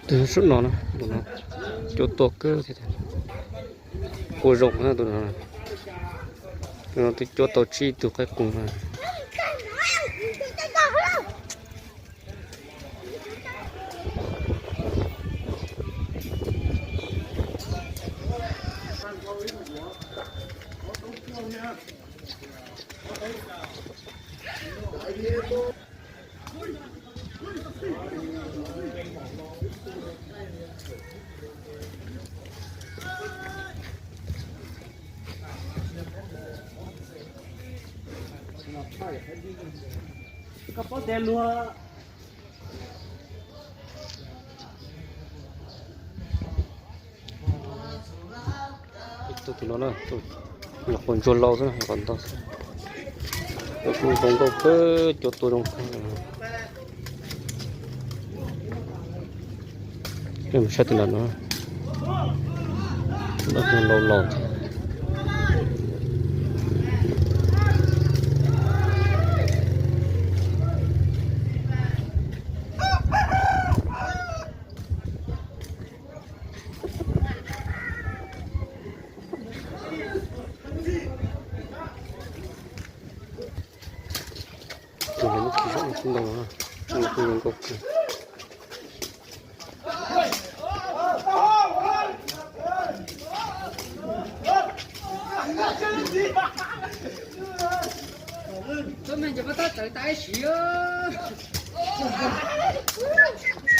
Tus sub no na, tus no cuab tuaj kawg thiab, ua zoo na tus no. Tus no twb cuab tau tsib tug qaib qus na. Koj paub tias luag Ib tug no na, tus nyuam qhuav ntsuag laus xwb, nyuam qhuav ntau xwb. Tus kuj zoo nkauj kawg, cuab tuaj zoo kawg. Peb mus saib tus nram no, tus no laus laus thiab. Tus no muab khi zaum no kuj ntau no, tus no kuj zoo nkauj kawg. Txhob me ntsis koj tab txawv tas ib sim.